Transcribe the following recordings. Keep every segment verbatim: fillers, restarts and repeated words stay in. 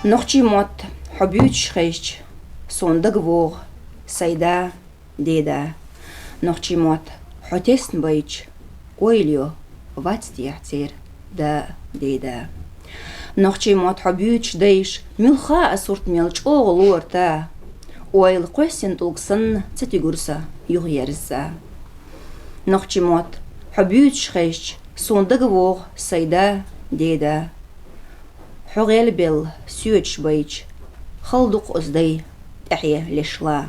Нохчий мотт хьо буьйцуш хезча, суна дага вогӀу сай да, деда. Нохчий мотт хьо тесна байча, ойла йо вац техьа церан да, деда. Нохчий мотт хьо буьйцуш дайша, муьлхха а сурт мел чӀогӀа лорта, ойла кхоьссина тӀулг санна ца тигура со юхаерза. Нохчий мотт хьо буьйцуш хезча, суна дага вогӀу сай да, деда. Хьо гӀелбелла соьташ байча, хала ду-кх оцу дай тӀаьхье лешла.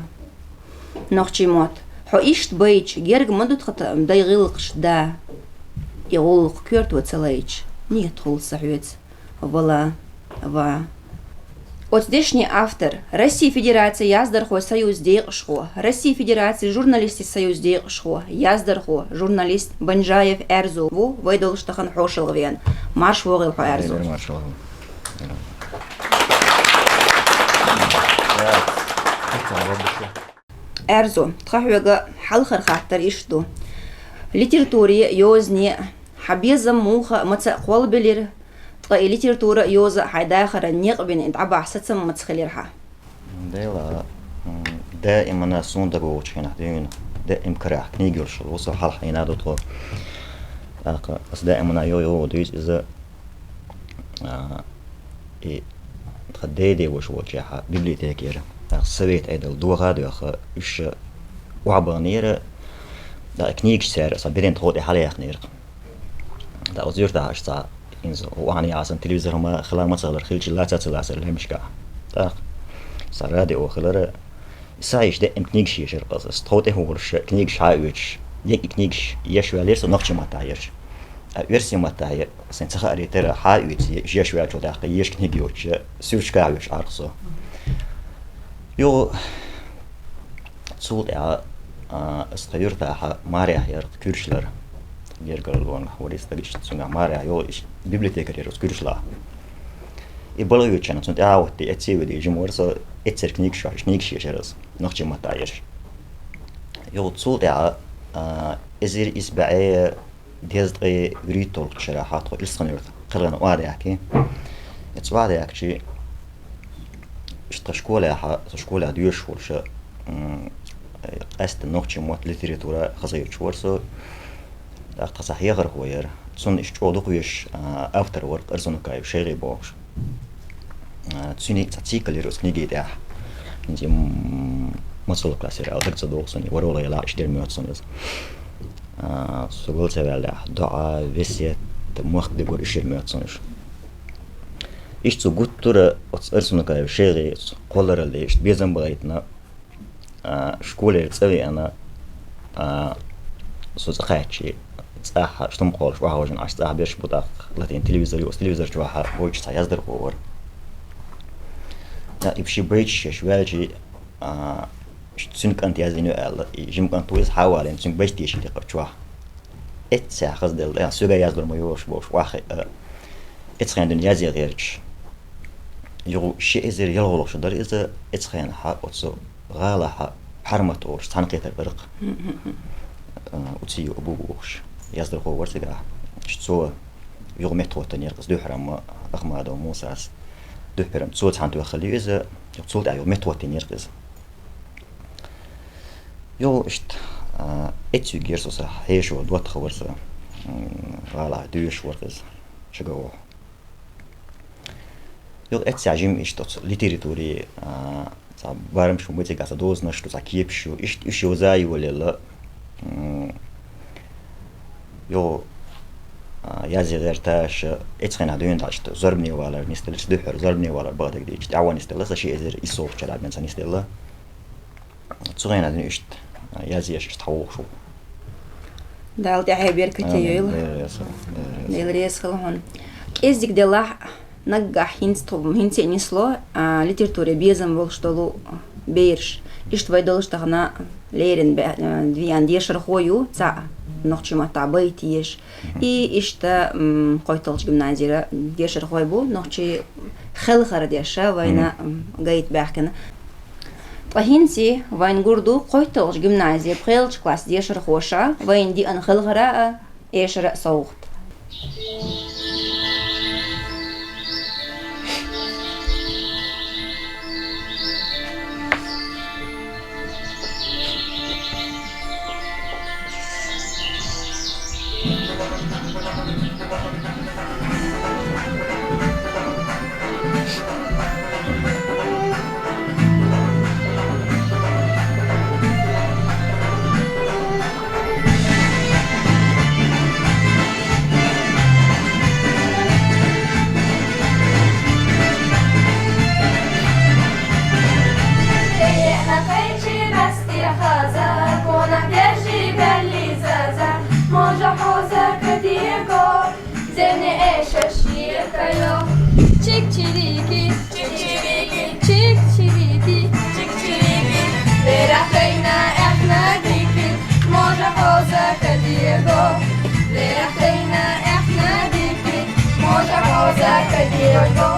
Нохчий мотт хьо иштта байча, герга ма ду тхан дай гӀиллакхаш да. И гӀуллакх коьрто ца лайча, нийят хуьлу сан хьоьца, вала, ва. Оцу дешнийн автор, Российн Федерацин яздархойн союзан декъашхо, Российн Федерацин журналистийн союзан декъашхо, яздархо, журналист Банжаев Аьрзу ву вай долуш тахана хьошалгӀа веана. Марша вогӀийла хьо, Аьрзу. Марша вогӀийла. Аьрзу, тхан хьоьга хьалхара хаттар иштта ду. Литературе, йозане хьан безам муха а, маца а кхоллабелира, ткъа и литература а, йоза а хьайн дахаран некъ бина и дӀабахьа сацам маца хилира хьан? Дела, м, даимана суна дагавогӀучу хенахь дуьйна, даим карахь книга йолуш хилла ву со, хьалха хьийна ду тхо. ТӀаккха аса даимана йо-, йо-, дуьйцу иза, а, и тхан деден ваша волчехьа библиотека яра. ТӀаккха совет Ӏедал доха а доьхна, уьш охьабахнера, тӀаккха книгаш цара аса беден тхо тӀе хьалаяьккхинера. ТӀаккха оцу юьртахь аш цхьа инза вахана яхьа сан телевизор ма хила, ма ца хилар, хилча лаца а ца лацара лаьмнашкахь. ТӀаккха сан радио хилара, схьаийша даим книгаш ешара аса. Тхов тӀехӀуттуш книгаш хьа а оьцуш, дика книгаш еш ваьллера со нохчийн маттахь ерш. А оьрсийн маттахь е-, сайн ца хаарий тера хьа а оьций, еш ваьллачул тӀаьхьа еш книга йоцуш, суьрташкахь а оьцуш Ӏарх со. Юха цул тӀаьхьа, а, аса тхан юьртахьа марехь яра куьршалара. Гергарлонах вара и стаг, иштта цуьнгахь марехь йолу, иштта библиотекарь яра оцу куьршалахь. И бала оьцучарна цунна тӀаьхьа а хӀоттий, эцций а ведий жима вара со, эццара книгаш йоцуш, книгаш ешара аса, нохчийн маттахь ерш. Юха цул тӀаьхьа, а, эзар исс бӀе дезткъе вуьрхӀитталгӀачу шарахь тхо Ирсхан-Юрта кхелхина охьадаьхкий. Эцца охьадаьхкича, иштта тхан школехьа, со школехь доьшуш волуш, м, къаьсттина нохчийн мотт, литература хазахеташ вара со. ТӀаккха тхан цхьа хьехархо яра. Цунна иштта чӀогӀа дукхавезаш, а, автор вара Арсанукаев ШайгӀи бохуш. А, цуьнан цхьа цикл яра оцу книгин тӀехь. ХӀинца, м, мацалла класс яра, ала дага ца догӀу суна, варола ялахь иштта дерг моьтту суна иза. А, со гал ца ваьллехь, доӀа, весет, мохк дегор, иштта дерг моьтту суна уьш. Иштта цо гуттара оцу Арсанукаев ШайгӀис кхолларалла де, иштта безам бахийтина, а, школера цӀа веана, а, со цӀа кхаьччи, цӀахь штум кхоллуш охьавожийна Ӏаш, цӀахь берш бу тӀаккха латийна телевизор ю, оцу телевизор чохь вайчу цхьа яздархо вара. ТӀаккха и ши байташ еш ваьлчи, а, цуьнан кӀанта яздина ю аьлла, и жима кӀант ву иза, хьа а валийна, цуьнга байт дешийна тӀекхаччохь. Эццехь хаза делла, соьга яздур ма йолуш бохуш, охьахиъна, эцхенна дуьйна язъян гӀерташ. Юха ши эзар ялхалгӀа шо дара иза, эцхенахьа оцу гӀалахьа Пхьармат олуш цхьаьнакхетар бара-кх. А, Уциев Абу бохуш, яздархо вара цигахь. Цо юха меттахӀоттийнера-кх иза дуьххьара-м Ахмадов Мусас. Дуьххьара-м цо цхьаьнатоьхна хилла ю иза, юха цул тӀаьхьа юха меттахӀоттийнера-кх иза. Юха иштта, а, эццуьйгера со, сан хьешо доттагӀа вара сан, м, гӀалахь доьшуш вара-кх иза, Шагаохьа. Юха эццехь жима иштта оцу литературе, а, цхьа барамаш бу, цигахь цхьа дозанаш ду, цхьа кепаш ю, иштта уьш йоза а йолаелла, м, юха, а, язъян гӀерташ, эцхенахь дуьйна дӀа иштта зорбане валар нисделла, дуьххьара зорбане валар бакъдерг дийцича, тӀаьхьо нисделла, сан ши эзар иссалгӀачу шарахь бен сан нисделла. Цу хенахь дуьйна иштта, а, язъеш иштта хьан вухуш ву. Дала тӀаьхье беркате йойла. Амин. Дела реза хуьлда, Дела реза хуьлда. Дела реза хуьлда хьуна. КӀеззиг делахь, наггахь хӀинца тхо-, хӀинца а нисло, а, литературе безам болуш долу бераш. Иштта вай долуш тахана леррина бе-, а, веана дешархо ю, цхьаъ нохчийн маттахь байт еш. И иштта, м, кхойтталгӀачу гимназера дешархой бу, нохчийн хелхар деша вайна, м, гайта баьхкина. Ткъа хӀинца вайна гур ду кхойтталгӀачу гимназера пхелагӀчу классан дешархоша вайна диъна хелхара а, эшара а совгӀат. Чик-чирики, чик-чирики, чик-чирики, чик-чирики. Лерахтайна эхна дики, може хоза кадиго. Лерахтайна эхна дики, може хоза кадиго.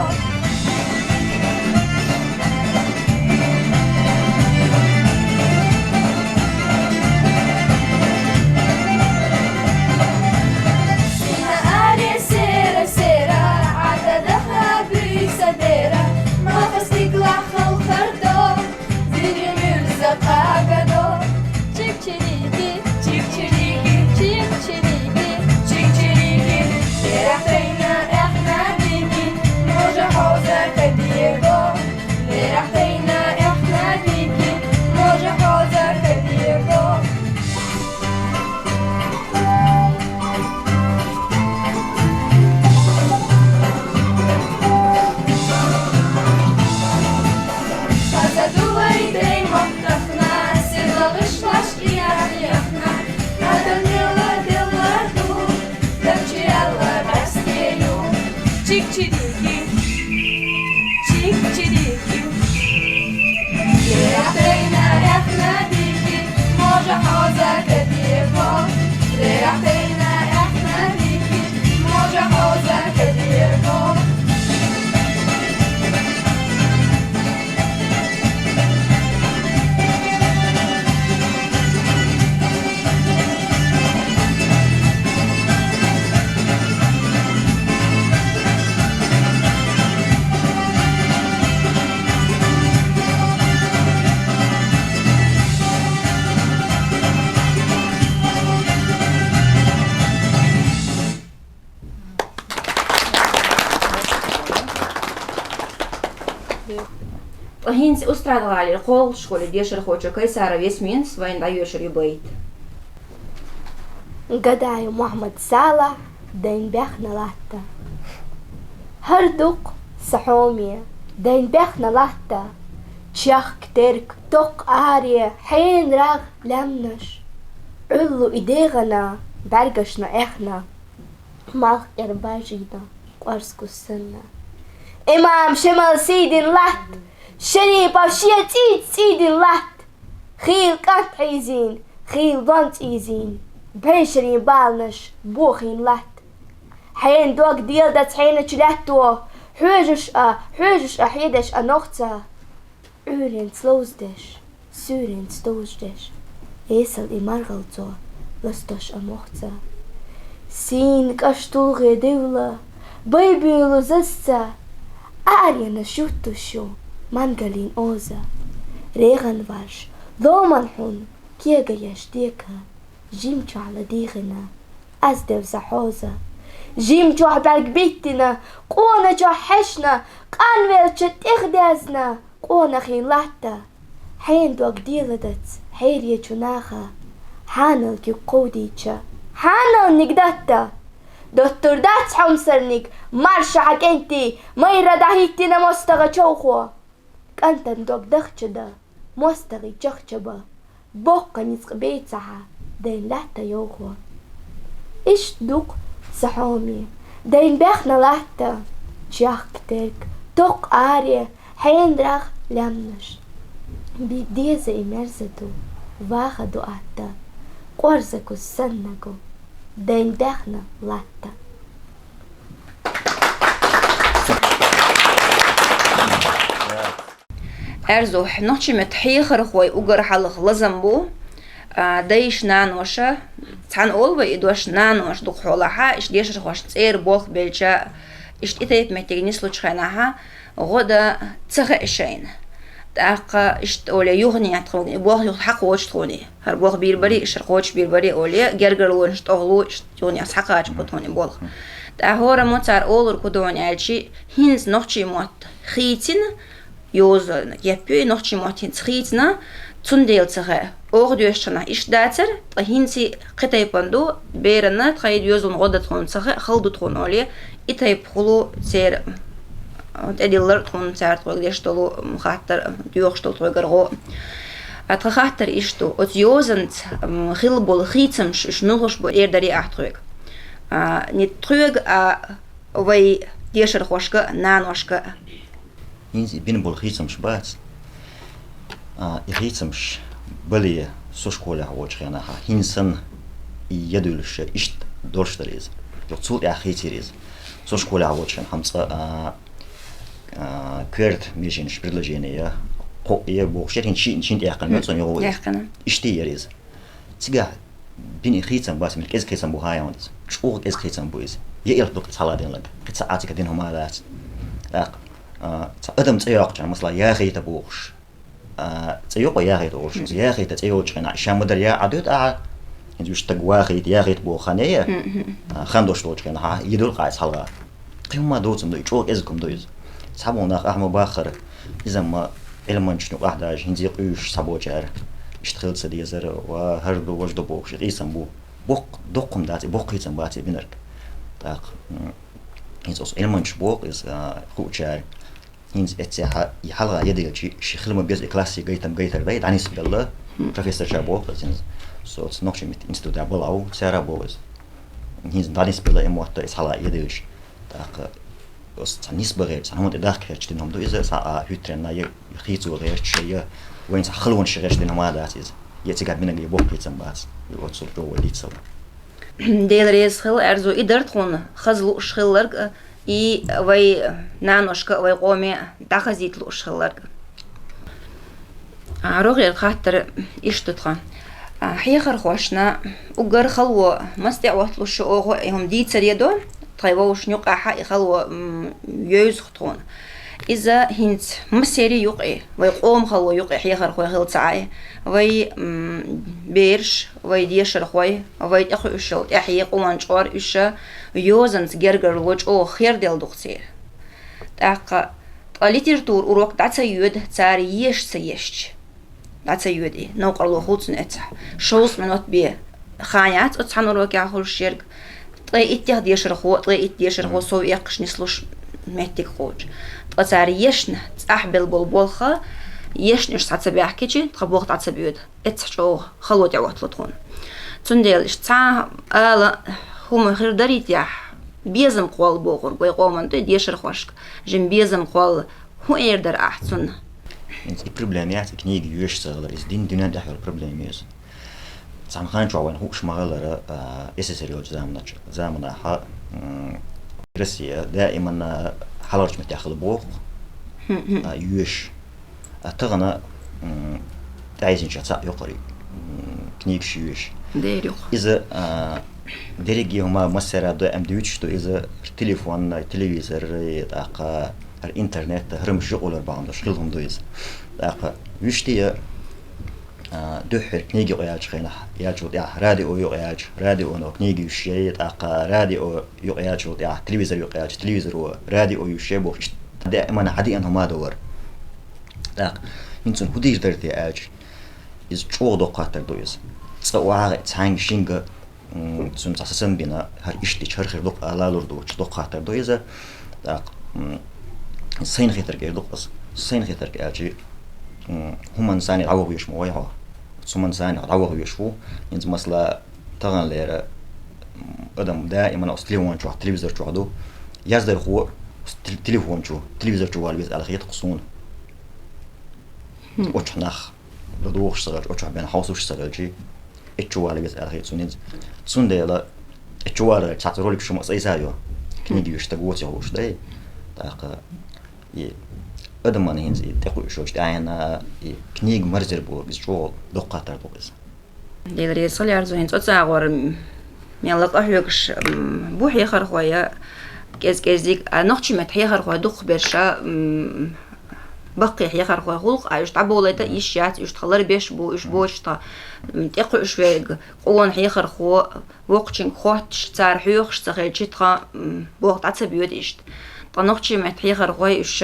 Чик-чирики, чик-чирики. Лерахтайна эхна дики, може хоза кадиго. Лерахтайна эхна дики, може хоза кадиго. Ва хӀинца Устрада-ГӀалара кхоалгӀачу школе дешархочо Кайсарова Ясминас вайна дӀайоьшур ю байт. Гадаев Мухьаммад-Салахь, «Дайн баьхна латта». ХӀара дукха, сан хьоме, дайн баьхна латта. Чехка терк, токха аре, хьенарагӀа лаьмнаш. Ӏуьллу и дегӀана, бӀаьргашна Ӏехна. Малх кӀера бажийна, къорзагӀа санна. Имам Шемал сийдина латта, Шерипов шен цӀийца цӀийдина латта. Хийла кӀант хьийзийна, хийла лонца ийзийна, бӀешерийн баланаш бохийна латта. Хьенан дог деладац хьеначу лаьтто, хьоьжуш а, хьоьжуш а хьедеш а нохца. Ӏуьйренца ловзадеш, суьйренца довзадеш, эсала и маргӀалцо ластош а мохца. Сийна кӀаш тулгӀе девла, байбуьйлу зазца, аренаш юттуш ю мангалин оза. РегӀан варш, ломан хьуна, кегаеш дека, жимчохь ладийгӀина, аз девза хьоза. Жимчохь бӀаьрг биттина, къоначохь хьаьшна, къанвелча тӀехдезна, къонахий латта. Хьенан дог деладац хьеречу наха, хьанал куьг кховдийча, хьаналниг датта. Доттур дац хьомсарниг, марша хьан кӀентий, майра дӀахӀиттина мостагӀа човхо. КӀантан дог дахча дан, мостагӀий чахча бан, боккха ницкъ бей ца хьа, дайн лаьтта йовхо. Иштта ду-кх, сан хьоме, дайн баьхна латта, чехка терк, токха аре, хьенарагӀа лаьмнаш. Бийга деза и мерза ду, ваха ду атта, къорзагӀа санна гу, дайн баьхна латта. Аьрзу, нохчийн меттан хьехархой уггар хьалха лазам бу, а, дайша, наноша, цхьана олу вай и дош, наноша дукха хьолахь, иштта дешархошна цӀера болх белча, иштта и тайпа меттиг нислучу хенахь, гӀо дан ца хаьа шайна. ТӀаккха иштта оле юханехьа тхуна, болх юха хьакхочу тхуна. ХӀара болх бийр барий, шура кхочуш бийр барий оле, гергарлонаш тӀехула, иштта юханехьа хьакхача кху тхуна болх. ТӀаккха хӀора мо цара олура кху дуьйна аьлчи, хӀинца нохчийн мотт хийцина, йозанна кеп ю, и нохчийн мотт хӀинца хийцина, цундела ца хаьа. Оха доьшучу хенахь иштта дацара, ткъа хӀинца кхин тайпана ду, берана тхайн доьзална гӀо дан тхуна ца хаьа, хала ду тхуна оле, и тайпа хуьлу церан тӀедиллар тхуна, цара тхоьга деш долу хаттар, доьхуш долу тхоьгара гӀо. А тхан хаттар иштта ду, оцу йозанца, м, хилла болу хийцамаш уьш муьлхаш бу эр дарий ахь тхоьга? А, не тхоьга, а вай дешархошка, наношка. ХӀинца и бина болу хийцамаш бац. А, и хийцамаш бале, со школехь волчу хенахь, хӀинца санна и ядуьйлуш иштта долуш дара иза. Юха цул тӀаьхьа хийцира иза. Со школехь волчу хенахь хӀама цкъа, а, а, коьрта меженаш, предложение я, кхоъ я бохуш яра, хӀинца ши-, шина тӀехь яьккхина мел цунна юха иза. Яьккхина. Иштта яра иза. Цигахь бина и хийцам бац, мел кӀезиг хийцам бу хьан иза. ЧӀогӀа кӀезиг хийцам бу иза. Я элп ду кхин цхьа ладен лаг, кхин цхьа а цигахь дина хӀума а дац. ТӀаккха, а, цхьа адам цӀе йоккхучу хенахь, масала, яхийта бохуш. А, цӀе йоккху яхийта олуш. Яхийта цӀе йолчу хенахь, ша ма-дарра я Ӏа дуьту ахьа, хӀинца уьш стаг вахийта, яхийта боху хан я, а, хан дош долчу хенахь, а, йидур къайса хьалха. Кхин хӀума доцам ду, и чӀогӀа кӀезиг хӀума ду иза. Цхьаболу нах ахьа ма-баххара, иза-ма Ӏилманчашна юкъахь даже, хӀинца къуьйсуш цхьаболчара, иштта хила ца дезара, ва хӀара ду, важа ду бохуш, и къийсам бу. Боккха, доккха хӀума дац, и боккха хийцам бац и бинарг. ТӀаккха, м, хӀинца оцу Ӏилманчаш боху иза, а, хуучара. ХӀинца эццехьа и хьалха яделчи, ши хила ма-безза и классе гайтам гайтар дай, дӀанисбелла, профессорша боху иза хӀинца. Со оцу нохчийн меттан институтехь балхьа ву, цара боху иза. ХӀинца дӀанисбелла и мотт иза хьалха яделчи. ТӀаккха оцу цхьа нисба гӀерташ, цхьа хӀума тӀе дахка гӀерташ дина хӀума ду иза, цхьа а хӀуьттаренна, я хийцо гӀерташ, я вайна цхьа халонаш гӀерташ дина хӀума дац иза. Я цигахь бинарг я боккха хийцам бац. И оццул чӀогӀа вай дийцал. Дела реза хила, Аьрзу, и дара тхуна хаза лууш хилларг а, и вай наношка а, вай къоме а дӀахазийта лууш хилларг а. А, рогӀера хаттар иштта ду тхан. А, хьехархошна уггар хало мас тӀе Ӏотталуш ю оха, и хӀума дийцаре до, тхайн вовшашна юкъахьа и хало, м, йовза тхуна. Иза хӀинца массеран юкъе, вай къоман хало юкъе хьехархой хила ца Ӏа, вай, м, бераш, вай дешархой, вай тӀекхуьуш йолу тӀаьхье къоман чкъор уьш йозанца гергарло чӀогӀа херделла ду-кх церан. ТӀаккха ткъа литературан урок дӀа ца йоьду цара еша ца ешча. ДӀа ца йоьду и, новкъарло хуьлу цунна эццахь. Шовзткъа минот бен хан яц оцу цхьана урокехь хуьлуш ерг. Ткъе иттех дешархо, ткъе итт дешархо сов эккхаш нислуш меттиг кхочу. Ткъа цара ешна цӀахь белла болу болх ешна уьш схьа ца баьхкичи, тхан болх дӀа ца боьду. Эццахь чӀогӀа хало тӀеӀоттало тхуна. Цундела иштта цхьа ала хӀума хир дарий техьа, безам кхолла бохург вай къоман тӀе дешархошка. Жимма безам кхолла, хӀун эр дара ахь цунна? И проблема яц, и книга йоьшуш ца хилар, иза дин дуьнен тӀехь йолу проблема ю иза. Цхьана хан чохь вайна хууш ма-хиллара, а, С С С Р йолчу заманач-, заманахьа, м, Россия даиман, а, хьалхарчу меттехь хилла боху, а, йоьшуш. А тахана, м, тӀаьхьа йисинчех цхьаъ ю кхара, м, книгаш йоьшуш. Дера ю-кх. Иза, а, дерриге хӀума массара а даим дуьйцуш ду иза, телефон, телевизор, тӀаккха хӀара интернет, хӀара муьш юкъалур бахьана долуш хилла хӀума ду иза. ТӀаккха вуьшта а, а, дуьххьара книга юкъаяьллачу хенахь, яьллачул тӀаьхьа радио юкъаяьлча, радионо книга йоьшуш яй, тӀаккха радио юкъаяьллачул тӀаьхьа телевизор юкъаяьлча, телевизоро радио йоьшуш яй бохуш, иштта даиман хьадеана хӀума ду хӀара. ТӀаккха хӀинца цунна хӀун дийр дара те аьлча, иза чӀогӀа доккха хаттар ду иза. Цкъа охьа а цхьаьнга шинга, м, цунна цхьа сацам бина, хӀара иштта дича хӀара хир ду-кх ала лур доцуш доккха хаттар ду иза. ТӀаккха, м, сайна хетарг эр ду-кх аса. Сайна хетарг аьлча, м, хӀуманна санна дӀаваха везаш ма вай хьо. ХӀуманна санна дӀаваха везаш ву. ХӀинца масала, таханлера, м, адам даиман оцу телефон чохь, телевизор чохь ду. Яздархо оцу тел-, телефон чу, телевизор чу вала веза аьлла хета-кх суна. Оцу чохь нах дӀадохуш ца хилча, оцу чохь бен хьовсуш ца хилча, эццу чу вала веза аьлла хета суна хӀинца. Цундела эццу чу валар цхьацца ролик шу ма ца йисайо. Книга йоьшуш стаг воций хууш дай. ТӀаккха и адаман хӀинца и тӀекхуьуш йолчу тӀаьхьенна и книга марзар бохург иза чӀогӀа доккха хаттар ду-кх иза. Дела реза хила, Аьрзу, хӀинца оцу агӀор, м, мелла къахьоьгуш, м, бу хьехархой, кӀез-кӀезиг, а нохчийн меттан хьехархой дукхахберш, м, баккхий хьехархой гӀулакх, а уьш дӀаболийта йиш яц, уьш тха ларбеш бу, уьш боча тха, м, тӀекхуьуш верг, къона хьехархо, вокхачунга хотташ, цар хьоьхуш ца хилча тха, м, болх дӀа ца боьду иштта. Ткъа нохчий меттан хьехархой уьш,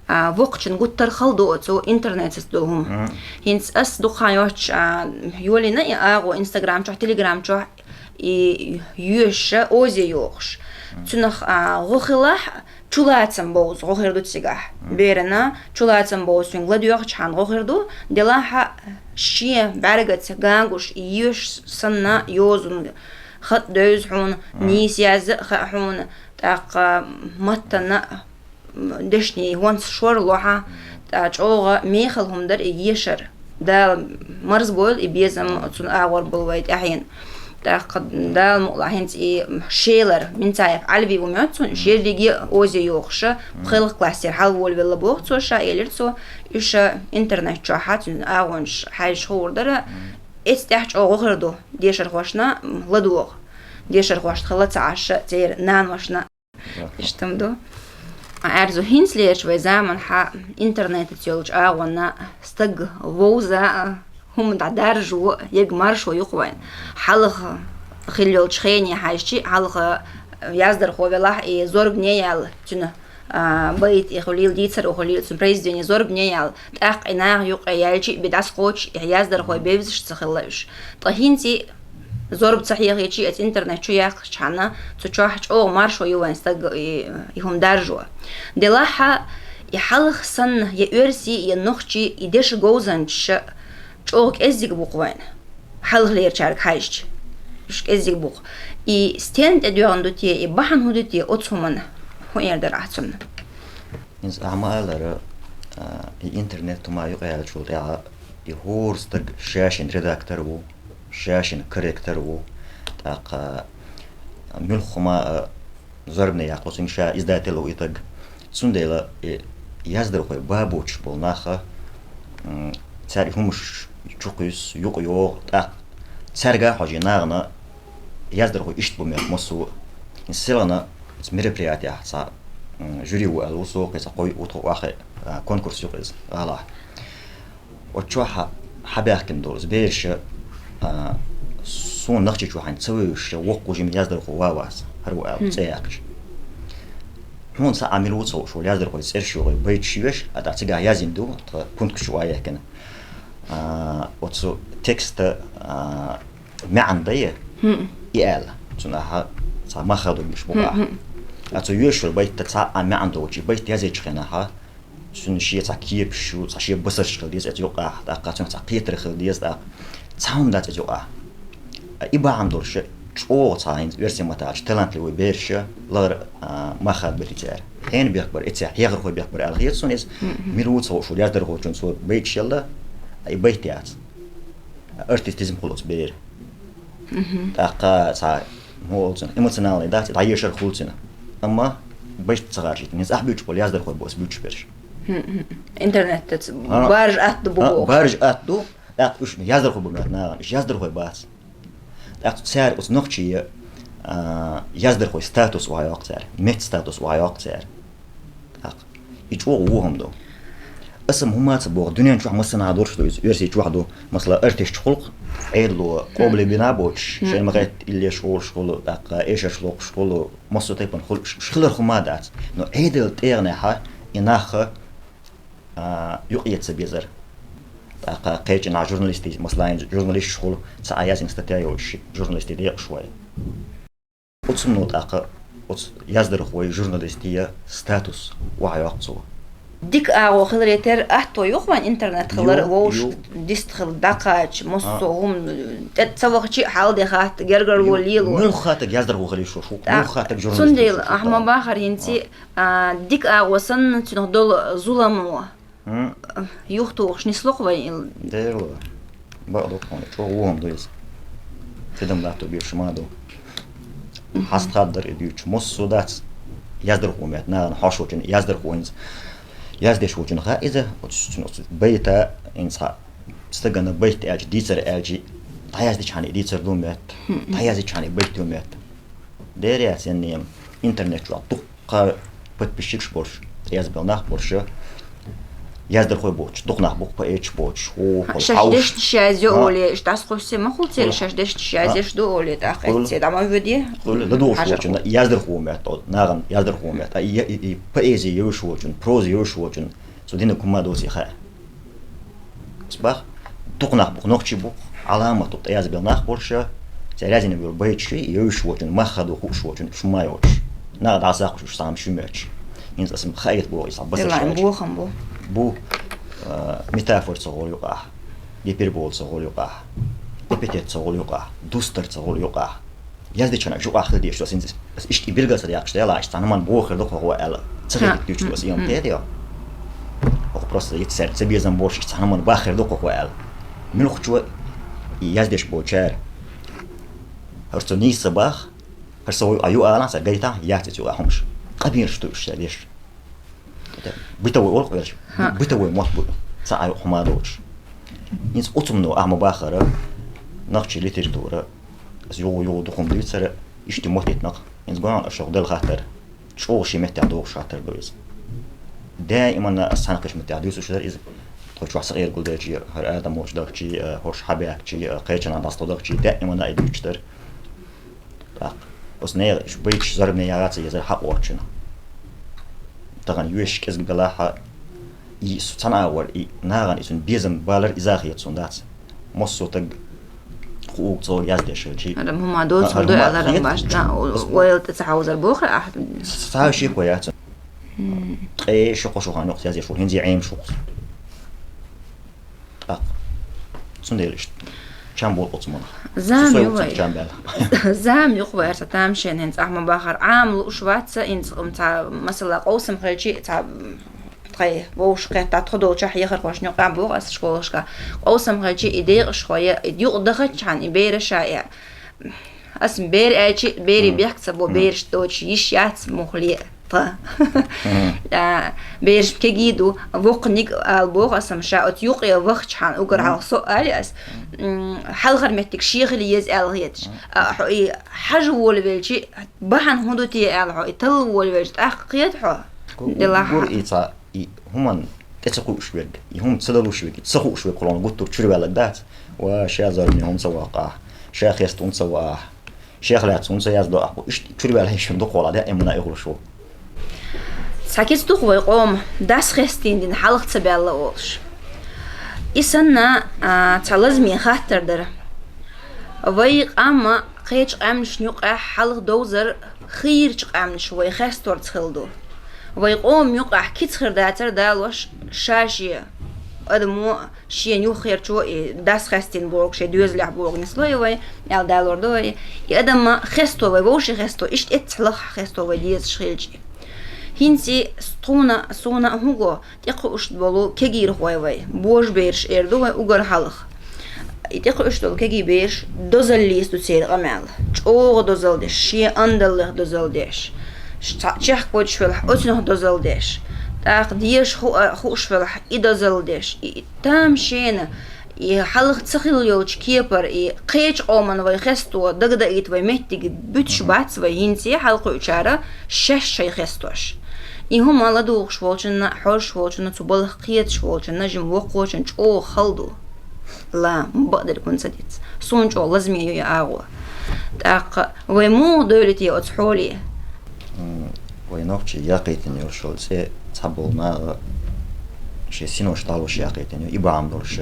а, вокхачун гуттар хала ду оцу интернетаца долу хӀума. ХӀинца ас дукха хан йоццуш, а, йолийна и агӀо Instagram чохь, Telegram чохь, и йоьшуш, озе йохуш. Цунах, а, гӀо хилахь, чулацам бовза гӀо хир ду цигахь. Берана чулацам бовза цуьнга ладоьгӀчхьана гӀо хир ду, делахь а шен бӀаьргаца ган гуш, и йоьшуш санна йозун хатӀ девза хьуна, нийса язъян хаьа хьуна, тӀаккха маттана, м, дешнийн хӀонца шорло хьан, тӀаккха чӀогӀа мехала хӀума дара и ешар. Дала марзбойла и безам оцунна агӀор болу вай тӀаьхьена. ТӀаккха Дала мукъалахь хӀинца и Шелар, Минцаев Ӏалви ву моьтту суна, уьш ерриге а озе йохуша, пхоьалгӀа классера хьалаволавелла боху цо ша, элира цо, уьш интернет чохь цуьнан агӀонаш хьаьжжа хуур дара, эцу тӀехь чӀогӀа гӀо хир ду, дешархошна, м, ладогӀа. Дешархошна хила ца Ӏаш, церан наношна. Иштта ма ду. Ӏаьржа, хӀинцалерчу вай заманахь интернетаца йолчу агӀонна стаг вовза а, хӀума дӀадаржо а, ерг маршо ю-кх вайн. Хьалха хилла йолчу хене хьаьжча, хьалха яздархо велахь, и зорбане яьлла цуьнан, а, байт и хуьлийла, дийцар а хуьлийла, цуьнан произведени зорбане яьлла, тӀаккха и наха юккъе яьлча а, бен дӀасакхочуш, и яздархой бевзаш ца хилла уьш. Ткъа хӀинца и зорба ца хьехийча а, оцу интернет чу яьккхичхьана, цу чохь чӀогӀа маршо ю вайн стаг и, и хӀума даржо. Делахь а, и хьалха санна, я оьрсий, я нохчий, и дешан говзанчаш чӀогӀа кӀеззиг бу-кх вайна. Хьалхалерчаьрга хьаьжча, уьш кӀеззиг бу-кх. И стенна тӀедоьгӀна ду те, и бахьана хӀун ду те оцу хӀуманна? ХӀун эр дара ахь цунна? ХӀинца ахьа ма-аллара, а, и интернет хӀума юкъаяьллачул тӀаьхьа и хӀора стаг ша-шен редактор ву, ша-шен корректор ву, тӀаккха муьлхха хӀума а зорбане яккха цуьнга, ша издатель ву и стаг. Цундела и яздархой бабочух болу наха, м, цаьрга хӀумаш чукхуьссу, юкъайогӀу, тӀаккха цаьрга а хьожий нахана яздархой иштта бу моьтту массо а. Селхана оцу мероприятиехь цхьа, м, жюри ву аьлла ву со, кхин цхьа кхо-, ву тхо охьа, а, конкурс ю-кх иза, гӀалахь. Оцу чохь хьа-, хьабаьхкина долу иза бераш, а, суна Нохчийчохь хьайна ца вевзаш, воккха жима яздархо ван вац, хӀара ву аьлла, цӀе яьккхича. Хьуна цхьа а мила ву ца хууш волу яздархой цӀераш йохий, байташ йоьш, а тӀаккха цигахь язйина ду, тхан пункташ чу охьа яьккхина. А, оцу текста, а, маьӀна дай, и аьлла. Цунна ахьа цхьа мах хадо беш бу ахьа. А цу йоьшуш йолу байта цхьа а маьӀна доцуш, и байт язйечу хенахь, цуьнан шен цхьа кепаш ю, цхьа шен басарш хила деза оцу юкъахь, тӀаккха цуьнан цхьа кхетар хила деза тӀаккха. Цхьа хӀума дац оцу юкъахь. А и бахьана долуш, чӀогӀа цхьа хӀинца оьрсийн маттахь талантливый бераш лахара, а, мах хадабелла цара. Хьенан бехк бара, эццехь хьехархой бехк бара аьлла хета суна иза. Мила ву ца хууш волу яздархочун цо байташ елла, а и байт яц. Артистизм хуьлу оцу беран. ТӀаккха цхьа, хӀун олу цунах, эмоциональный дац, дӀаешар хуьлу цуьнан. Амма байт ца харжийта, хӀинца ахь буьйцуш болу яздархой бу аса буьйцуш берш. Интернетаца баржа атта бу боху. Баржа атта ду, тӀаккха уьш яздархой бу моьтту нахана, уьш яздархой бац. ТӀаккха цара оцу нохчийн, а, яздархой статус охьайоккху цара, меттан статус охьайоккху цара. ТӀаккха и чӀогӀа вон хӀума ду. Аса-м хӀума ца боху, дуьнен чохь массанхьа долуш ду иза, оьрсийн чохь ду, масала, артисташ хуьлу-кх, Ӏедало къобалбина боцуш, шайна ма-хетта иллеш гӀур хуьлу, тӀаккха эшарш локхуш хуьлу, массо а тайпана хуьлу, уьш хиларх хӀума дац. Но Ӏедалан тӀегӀанехь и нах, а, юкъаэца ца безара. ТӀаккха кхечанхьа журналистийн, масала, журналисташ хуьлу, цхьа а язйина статья йолуш, журналистийн декъашхой. Оцунна тӀаккха оцу яздархойн, журналистийн статус охьайоккху цо. Дика агӀо хиларе терра, атто ю-кх вайн интернет хилар, вовшах дист хила дӀакхача, массо а хӀума тӀе ца вахча а хьал де хатта, гергарло лело. Муьлхха стаг яздархо хила йиш йолуш ву, муьлхха стаг журналист хила йиш йолуш ву. Цундела ахьа ма бахара хӀинца, а, дика агӀо санна, цунах долу зуламо юхатухуш нисло-кх вай. Дера, бакъду хьуна, чӀогӀа вон хӀума ду иза. Тидам латто беш хӀума ду. Хьаста хаддар и дуьйцуш, массо а дац. Яздархо моьтту нахана, хьош волчун яздархо хӀинца. Яздеш волчун хаьа иза, оцу цуьнан оцу байта, хӀинца хьа стагана байт аьлча, дийцар аьлча, дӀаяздичхьана и дийцар ду моьтту, дӀаяздичхьана и байт ду моьтту. Дера яц, яннема, интернет чохь дуккха подписчикаш болуш, язбелла нах болуш, Яздархой боцуш, дукха нах бу-кх поэташ боцуш, хӀу, хӀу, шаьш хьовш. Дешнаш язъю оле, иштта дӀасакхуссий ма хул церан, хӀу, шаьш дешнаш язъеш ду оле, тӀаккха хӀу, эцце дӀа ма вуьдий. ХӀу, ладугӀуш хьажар волчун, хӀу. Яздархо метта, нагӀан яздархо метта, и, и, и поэзи йовш волчун, прози йовш волчун, цу динан хӀума доций хаьа. Ас бах, дукха нах бу-кх, нохчий бу-кх, Ӏаламат бу-кх, тӀаязбелла нах болуш, церан язйина йолу байташ йовш волчун, мах хадо хууш волчун, шума йоцуш. НагӀа дӀасакхуш уьш цхьа хӀума шуьмечу. ХӀинца ас ма хаийта боху, иза басан Делан шаьш. Бохам бу. Бу, а, метафора ца гӀолу юкъахь, гипербола ца гӀолу юкъахь, эпитет ца гӀолу юкъахь, дустар ца гӀолу юкъахь. Яздечунна юкъахь хила дезаш ду ас хӀинца. Ас иштта и билгал ца даккхаш делахь, иштта цхьа хӀуманна бохур ду хӀокхо аьлла. Ца хилийта дуьйцуш ду ас, и ма теда йо. ХӀокху просто йиц цаьрга ца безам болуш, иштта цхьа хӀуманна баххир ду хӀокхо аьлла. Муьлххачо и яздеш болчара. ХӀара цо нийса ца бах, хӀара со вуй а ю алахь, сан гайтахь, яц иза юкъахь хӀумаш. Къабелаш ду уьш ша деш. Бытовой олу-кх велаш. ХӀа. Бытовой мотт бу. Цхьа а юкъа хӀума доцуш. ХӀинца оцу хӀумано ахь ма баххара, нохчийн литература, аса югӀу-югӀу дукха хӀума дуьйцура, иштта мотт йитнакх. ХӀинца гонах аша делла хаттар. ЧӀогӀа шен меттехь догӀуш хаттар ду иза. Даиманна аса цхьана кхечу меттехь дуьйцуш дара иза. Тхо чохь сакъергал дечи, хӀара Адам волчу дахчи, хӀорш хьабаьхкичи, кхечанхьа дӀасадохкичи, даиманна а и дуьйцуш дара. ТӀаккха оцу нехан уьш байташ зорбане яхаца езара хьакъ оццуна. Тахана йоьшуш кӀезиг белахь а, и цхьана агӀор, и нагӀана и цуьнан безам балар иза хета суна дац. Массо а таг хууг цо яздеш хилчи. Адам хӀума доцу хӀара ду хӀума аьлла, хӀара хета баш, да, ас бу- ойла тӀе ца хьовзар бохура ахь? Ца шеко яц. Ткъе ши-кхо шо хан юкъа язъеш ву, хӀинца Ӏемаш ву-кх. ТӀаккха. Цундела иштта. Чам болу оцу манах. Зама ю вай. Чам баьлла. Зама юкъа вай аса тамашийна хӀинца ахь ма бахара. Ӏама лууш вац ца, хӀинца цхьа масала къовсам хилчи, цхьа тхайн вовшах кхетта тхо долчохь ехархошна юкъахь боху аса школашка. Къовсам хилчи, и декъашхой, и юкъа дахачхьана, и бераш а, и ас бер аьлчи, берийн бехк ца бо, бераш доцуш йиш яц мухле тха. А, бераш кегий ду, воккханиг ала боху ас, амма ша оцу юкъе вахчахьана угар хьалха со а али ас, м, хьалхара меттиг шен хила еза аьлла хеташ. А, хьо и хьажа волавелчи, бахьана хӀун ду те аьлла хьо, и талла волавелчи, тӀаккха кхета хьо. Гу-, гу-, делахь гур и цхьа, и хӀуманна тӀе ца кхуьуш верг, и хӀума ца далуш верг, и ца хууш верг хьуна гуттар чуьра ваьлларг дац. Ва, ша зорбане хӀума ца ваккха ахь, ша хеста хӀума ца ваха ахь, шех лаьцна хӀума ца яздо ахь, бу иштта чуьра ваьлла хӀиншина дукхахула даимана а эгӀалуш ву. Цхьа кица ду-кх вай къома, дас хестийна дина хьалха ца баьлла олуш. И санна, а, цхьа лазаме хаттар дара. Вай къам кхечу къаьмнашна юкъахь хьалха довзар хийрачу къаьмнаш вай хесторца хилла ду. Вай къоман юкъахь кица хир дацара далош ша-шен адамо, шена юххерчо и дас хестийна бохург шен доьзалехь бохург нисло и вай, аьлла далор ду вай. И адам хесто вай, вовшийн хесто, иштта эццахь лахахь хесто вай дезаш хилча. ХӀинца тхуна, суна а хӀун го, тӀекхуьуш болу кегийрхой вай, божабераш эр ду вай угар хьалха. И тӀекхуьуш долу кегий бераш дозаллица ду церан къамел. ЧӀогӀа дозалла деш, шен андаллех дозалла деш. Ш-, цхьаъ чехка воьдуш велахь, оцунах дозалла деш. ТӀаккха деша ху-, а, хууш велахь, и дозалла деш. И, и тамашийна, и хьалха ца хилла йолчу кепара, и кхечу къоман вай хесто дагадаийта вай меттиг буьтуш бац вай, хӀинца хьалакхуьучара шаьш шайн хестош. И хӀума ладугӀуш волчунна, хьожуш волчунна, цу балха кхеташ волчунна, жима воккхачунна чӀогӀа хала ду. Ла, бакъдерг хӀунда ца диц? Суна чӀогӀа лазаме ю и агӀо. ТӀаккха вай муха девлла те оцу хьоле? М, вай нохчий яккхийтина йолуш йолу цӀе цхьаболу наха шен синош дӀалуш яккхийтина ю. И бахьана долуш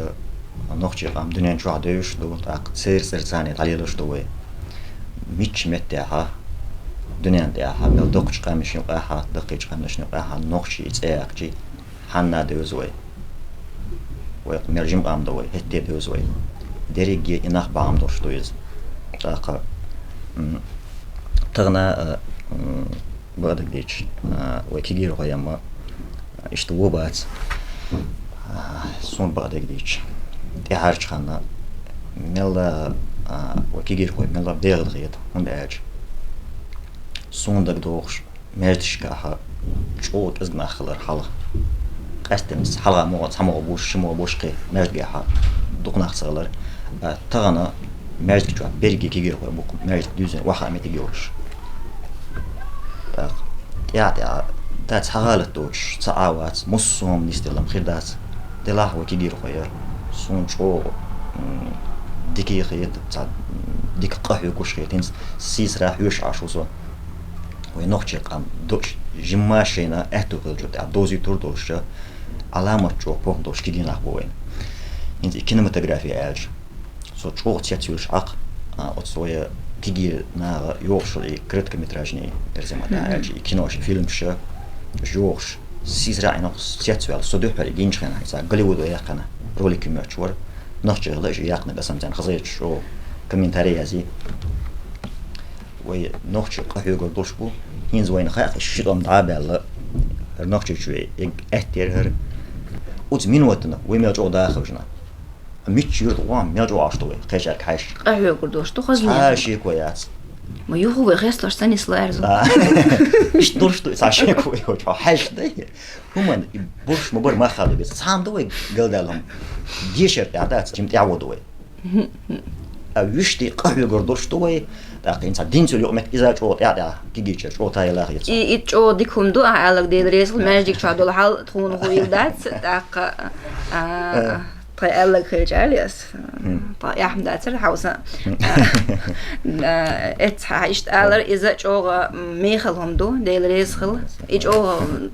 нохчий къам дуьнен чохь девзаш ду, тӀаккха церан цӀера царна дӀалелаш ду вай. Мичча меттехьа, дуьнен тӀехьа, мел доккхачу къаьмнашна юкъахьа, даккхийчу къаьмнашна юкъахьа нохчий цӀе яьккхичи, хьанна девза вай. Вай мел жима къам ду вай, хӀетте девза вай. Дерриге и нах бахьана долуш ду иза. ТӀаккха, м, тахана, а, м, бакъдерг дийцича, а, вай кегийрхой ма, а, иштта вон бац. А, суна бакъдерг дийцича, тӀаьхьарчу ханна мелла, а, вай кегийрхой мелла бегӀа дахийта, хӀунда аьлча суна дагадогӀуш, маьждигашкахьа чӀогӀа кӀезиг нах хилар хьалха. Къаьсттина хьалха могӀа, цхьа могӀа буш, ши могӀа буш кхин маьждигехьа дукха нах ца хилар. А, тахана маьждиг чохь берриге кегийрхой бу-кх, маьждиг дуьйзина охьа меттиг йолуш. ТӀаккха тӀаьхьа-тӀаьхьа Та цхьа гӀалат доцуш, ца Ӏа вац, муссо а хӀума нисделла хир дац. Делахь вай кегийрхой, суна чӀогӀа, м, дика хета, цхьа, м, дика къахьоьгуш хета, хӀинца сийсара хьоьжуш Ӏаш ву со. Вай нохчийн къам дош, жимма шайна аьтту хилча тӀехь дозуьйтур долуш, Ӏаламат чӀогӀа похӀма долуш кегий нах бу вайн. ХӀинца и кинематография аьлча, со чӀогӀа цецвуьйлуш Ӏа, а, оцу вай кегий наха йохуш и короткометражный, эрсий маттахь аьлча, и кинош, и фильмаш, уьш йохуш, сийсара Ӏа нах цецваьлла, со дуьххьара гинчу хенахь, иза Голливудо яьккхина ролик моьттуш вара, нохчий хилла уьш яьккхинарг, аса царна хазахеташ чӀогӀа комментарий язйи. Вай нохчий къахьоьгур долуш бу, хӀинца вайна хаьа, ши тӀом дӀа а баьлла, хӀара Нохчийчоь, и аьттера хӀара. Оцу минотана вай мел чӀогӀа даха хевшина. Мичча юьртахь ван мел чӀогӀа Ӏаш ду вай, кхечаьрга хьаьжча. Къахьоьгур долуш ду, хазна цхьа яц. Шеко яц. Ма юха вай хестош ца нисло аьрзу. А. Мича долуш ду, цхьа шеко йолчу, хьаьжча дай. ХӀуманна и бурш ма бара мах хала веза. Цхьамма ду вай галдаьлла хӀума. Дешар тӀехь дац, жима тӀехь ву ду вай. А вуьшта къахьоьгур долуш ду вай, тӀаккха хӀинца динцул юкъаметтиг иза чӀогӀа тӀехь-тӀехь кегийчара чӀогӀа тайла хеташ. И, и чӀогӀа дика хӀума ду, ахьа аьлларг Делан реза хила, маьждиг чохь долу хьал тхуна хӀун йила дац, тӀаккха, а, тхайн аьлларг хилча аьлла ас. Тхо эхь ма дацара хьовса. А, эцхьа иштта алар, иза чӀогӀа мехала хӀума ду, Делан реза хила. И чӀогӀа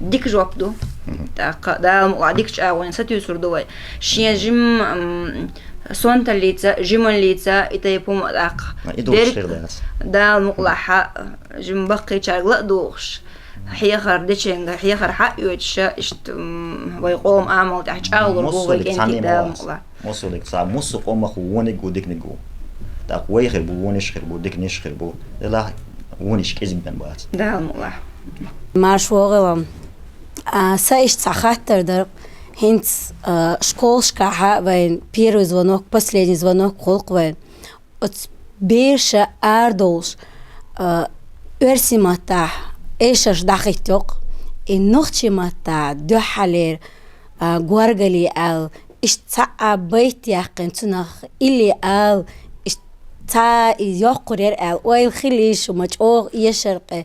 дика жоп ду. ТӀаккха Дала мукъалахь дикачу агӀонийн сатуьйсур ду вай. Шен жим, м, сонталлица, жималлица, и тайпа хӀума тӀаккха. А, и духуш дерг хир дац. Дала мукъалахь жим баккхийчаьрга ла а духуш. Хьехар деченга, хьехар хьаоьцуша, иштта, м, вай къоман амал тӀехь чӀагӀлур бу вай кӀентий Дала мукъалахь. Мусулиг цхьа, муссу къомах ву вониг ву, диканиг ву. ТӀаккха вай хир бу, вониш хир бу, диканиш хир бу. Делахь вониш кӀезиг бен бац. Дала мукъалахь. Марш вогӀалам. А, са иштта цхьа хаттар дара. ХӀинца, а, школашкахьа вайн первый звонок, последний звонок кхулкх вайн. Оцу бераша арадовлуш, а, оьрсийн маттахь эшарш дӀахӀиттайоккху, и нохчийн маттахь дуьххьалера, а, горгали аьлла, иштта цхьа а байт яьккхина цунах, или аьлла, иштта цхьа а и йоккхур яра аьлла, ойла хилийша ма чӀогӀа эшар къе.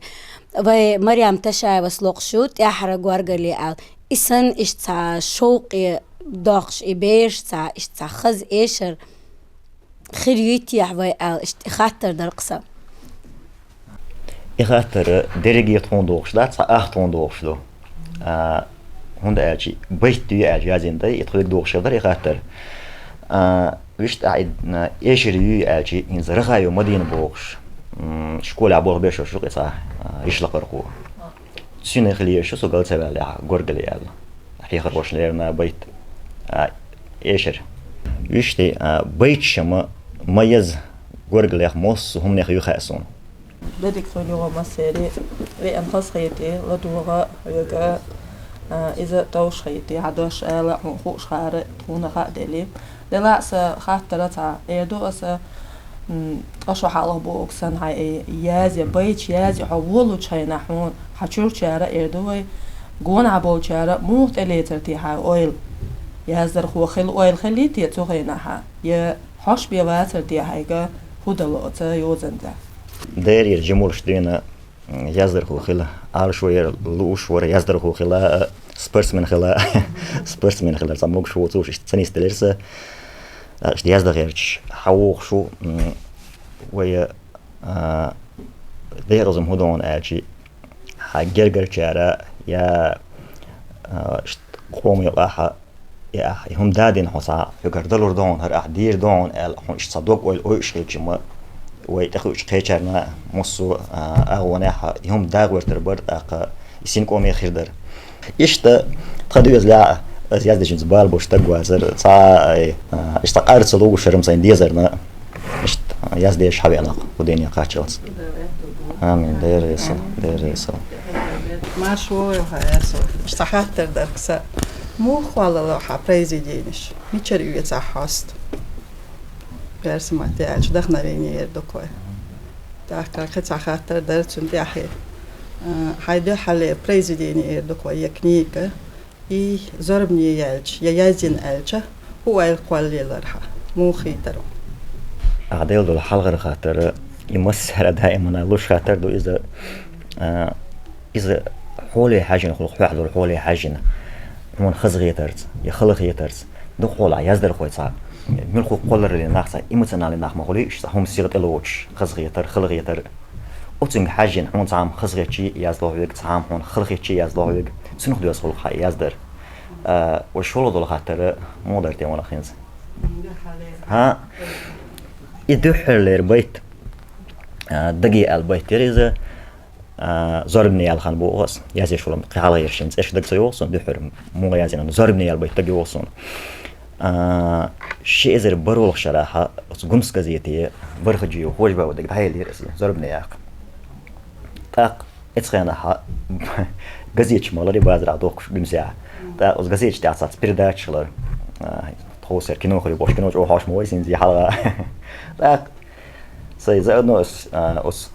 Вай Марьям Ташаевас локхуш ю, тӀаьххьара горгали аьлла, и санна иштта цхьа шовкъе доккхуш, и бераш цхьа, иштта цхьа хаза эшар. Хир юй техьа вай аьлла, иштта и хаттар дара-кх сан. И хаттар дерриге тхуна догӀуш дац, цхьа ах тхуна догӀуш ду. А, хӀунда аьлча, байт дуй аьлча язйина дай, и тхоьга догӀуш хир дара и хаттар. А, вуьшта ахь и, а, эшар юй аьлча, хӀинца Рахаев Мадина бохуш, м, школехь болх беш йолуш ю-кх и цхьа, а, йишлакхархо. Цуьнан хила езаш ю со гал ца ваьллехь, горгали аьлла. Хьехархошна лерина байт, а, эшар. Вуьшта, а, байташ ма, ма яза горгалех, массо а хӀуманех юй хаьа суна. Дерриг суна юха массеран веана хазахетий, ладогӀа хьоьга, а, иза товш хетий, хьан дош ала, хьуна хууш хаар, тхуна хаа дели. Делахь сан хаттар цхьа эр ду аса, м, ткъа шо хьалха бохург санна, хьайн и язъян, байташ язъян хьо волучу хенахь хьуна, хьан чуьрчара эр ду вай, гонахь болчара муха тӀелецар те хьан ойла? Яздархо хила ойла хиллий те цу хенахьа? Я хьош бен вацар те хьайга, хӀун дало оцу йозанца? Дерригара жимурш дуьйна, м, яздархо хила, Ӏалашо яра, лууш вара, яздархо хила, а, спортсмен хила, спортсмен хила, цхьа могуш воцуш, иштта ца нисделира сан. А, иштта яздан гӀерташ хьан вохуш ву, м, вай, а, декъаза хӀун ду хьуна аьлча, хьан гергарчара я, а, иштта къоман юкъахь, и ахь, и хӀума дадина хьо цхьа, хьоьгара далур ду хьуна, хӀара ахь дийр ду хьуна аьлла, хьуна иштта цхьа дог-ойла ойуш хилча ма, вай тӀекхуьучу кхечарна массо а, а, агӀонехь и хӀума дагӀоьртар бара, тӀаккха и синкъоме хир дара. Иштта тхан доьзалехь, аса яздечуьнца бала болуш стаг вацара, цхьа, ай, а, иштта къар ца лугуш хӀара-м сайн дезарна, иштта яздеш хьавеана-кх кху дуьнен кхаччалц. Амин, Дела реза, Дела реза. Марш вогӀийла хьо, Эрсо. Иштта хаттар дара-кх сан. Муха кхоллало хьан произведенеш? Мичара оьцу ахь хьоста? Эрсий матте аьлча, вдохновение эр ду-кх вай. ТӀаккха кхин цхьа хаттар дара цунна тӀаьхье. А, хьайн дуьххьарлера произведение эр ду-кх вай, я книга, и зорбане яьлча, я яздина аьлча, хӀун ойла кхоллаелира хьан? Муха хийтара? Ахь делла долу хьалхара хаттар, и массара а даимана луш хаттар ду иза, а, иза Хьоле хьажжина хӀулах хьоахадора, хьоле хьажжина. Хьона хазахетарца, я халахетарца. Дукха хьолахь яздархой цхьа. Муьлхха кхолларале нах цхьа, эмоциональный нах ма хуьлий, уьш цхьа хӀума сиха тӀелоацаш, хазахетар, халахетар. Оцунга хьажжина хьона цхьа хӀума хазахетчий яздолхьа вега, цхьа хӀума хьона халахетчий яздолхьа вега. Цунах доьза хӀулах хьа яздар. А, уж шолгӀа дола хаттар муха дар те ванах хӀинца? ХӀа? И дуьххьарлера байт. А, даге аьлла байт яр иза. А, зорбане яьлла хан боху ас. Язъеш волу кхин хьалха ерш шен цӀераш дага ца йогӀу суна дуьххьара, муха язйина. Зорбане яьлла байт дага йогӀу суна. А, ши эзар бархӀалгӀачу шарахь оцу «Гумс» газете Бархаджиев Хожабаев дага дӀаеллера аса, зорбане яккха. ТӀаккха оцу хенахь газеташ ма лари базарахь дохкуш Гумсехь. ТӀаккха оцу газеташ тӀехь цхьацца передачаш лара. А, тховсара кино хир ю бохуш, кино чӀогӀа хьош ма вай синзе хьалха. ТӀаккха Сайн заодно ас, а, ас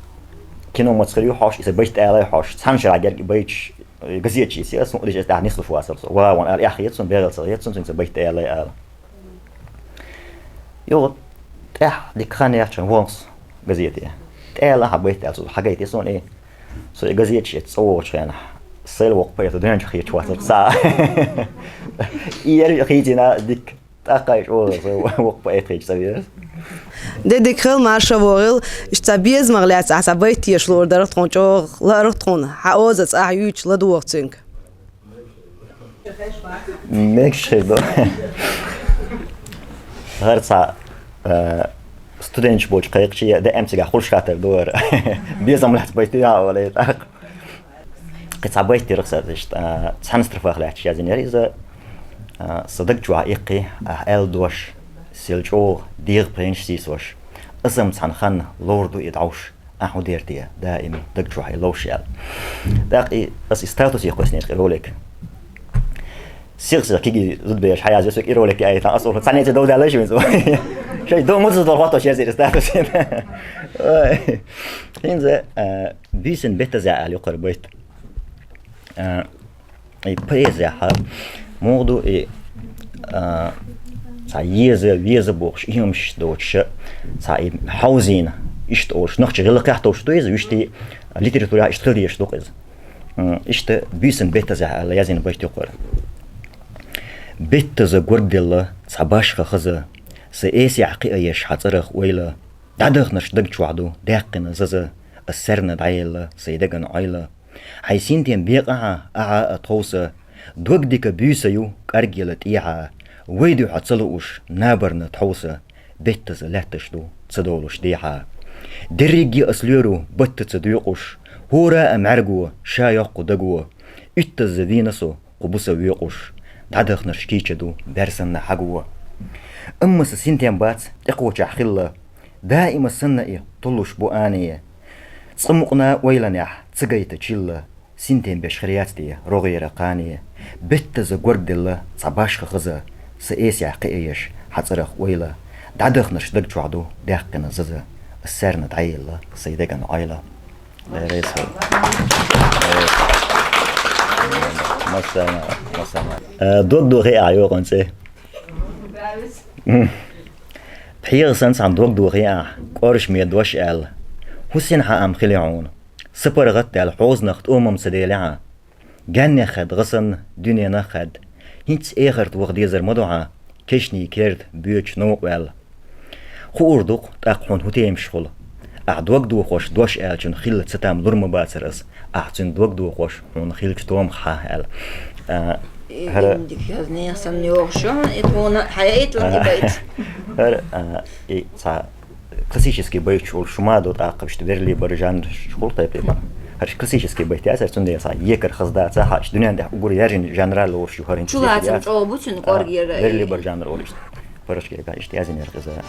кино мацахир ю хьош, иза байт алай хьош, цхьана шарахь герга байташ, э, газеташ исъе, ас мукъадеш ас тӀехь нислуш вацара со. Ва, ван ала эхь хета сон, бегӀал ца хета сон, цуьнца байт алай ала. Йо, тӀехь дика хан яхчан вонс газете. ТӀела хьа байт аьлла, со хьагайте сон, э. Со и газеташ эццӀа вогӀучу хенахь, сайла воккха поэт дуьнен чу хеташ вацара са. И яр хийцина дика. ТӀаккха и чӀогӀа со воккха поэт хеташ ца вера. Де дика хила, марша вогӀийла, иштта цхьа безамах лаьцна ахьа цхьа байт теша луур дара тхуна чӀогӀа, лаара тхуна, хьан оза цӀахь юьйцуш ладогӀа цуьнга. Мегаш хир ду. ХӀара цхьа, э, студенташ болчу кхайкхачий, даим цигахь хуьлуш хаттар ду хӀара. Безам лаьцна байт ю хьан олий тӀаккха. Кхин цхьа байт тирах сан, иштта, а, цхьана строфах лаьтташ язйина яра иза, а, сан даг чохь иккхи, ахь аьлла дош, сел чӀогӀа, дегӀан пхенаш сийсош. Аса-м цхьана ханна ловр ду и дӀовш, ахь хӀун дер те, даим даг чохь и ловш аьлла. ТӀаккха и, аса и статусе кхоьссинера и ролик. Сих-сих кегий зудабераш хьаязъян соьга и ролик яийтан, аса олу, цхьаьннеца дов даьлла шуьца. Шайн дов муьлхха долу хӀоттош язйира статусе. Ой. ХӀинца, а, «Буьйсанна беттаза» аьлла ю кхара байт. А, и поэзехь муха ду и, а, цхьа еза, веза бохуш, и хӀумаш доцуша, цхьа и хьовзийна, иштта олуш, нохчийн гӀиллакхехь товш ду иза, вуьшта литературехь иштта хила дезаш ду-кх иза. М, иштта «Буьйсанна беттазехь» аьлла язйина байт ю кхара. Беттаза горгделла цхьа башха хаза, сан эсехь кхиаеш хьан цӀарах ойла, дӀадахнарш даг чохь ду даьккхина заза, ас саьрна дӀаелла сайн деган Ӏойла. Хьайн синтем бекъахьа, ахьа а тховса, дог дика буьйса ю кӀаргъяла тӀехьа, вай дуьхьа ца лууш набарна тхьовса, беттаза лаьтташ ду ца долуш дехьа. Дерриге ас лоьру баттаца доькъуш, хӀора а мӀаьрго ша йоккху даго, уьттазза вийна со кху буса воькъуш, дӀадахнарш кийча ду бер санна хьаго. Амма сан синтем бац тӀекхочехь хилла, даима санна и туллуш бу ане. Цкъа мукъна ойланехь ца гайта чилла, синтем беш хир яц те рогӀера кхане. Беттаза горгделла цхьа башха хаза, сан эсехь кхиаеш хьан цӀарах ойла. ДӀадахнарш даг чохь ду даьккхина заза, ас саьрна дӀаелла сайн деган Ӏойла. Леррис хьо. Массарна, массарна. Э, дог дохий ахь йокъан цӀе? М. ПхьегӀа санна цхьана дог дохий ахь, кӀоршаме дош аьлла. ХӀун сина хьаам хили хьуна? Са паргӀат даьлла хьозанах тӀомам ца делахьа. Гаьннех хад гӀа санна, дуьненах хад. ХӀинца эхарт ваха дезар ма ду хьан, кешний керда боьчу новкъа ваьлла. Хуур ду-кх тӀаккха хьуна хӀун темаш хуьлу. Ахь дог дохош дош аьллачун хилла цатам лур ма бацара ас, ахь цуьнан дог дохош хьуна хилчу томах хьан аьлла. А, и хӀара гиндик язне сан йогӀуш, и тхуна хьаяйтла и байт. ХӀара, а, и цхьа классический байташ олуш ма ду тӀаккха, иштта верли бара жанр хуьлу тайп-тайпана. ХӀара классический байт яцара, цундела цхьа екар хаза дац, хьа иштта дуьнен тӀехь уггар яьржина жанралла олуш ю хӀара. Чулацам чӀогӀа бу цуьнан кӀоргера. Верли бара жанр олуш. Парашкега иштта язйинера иза.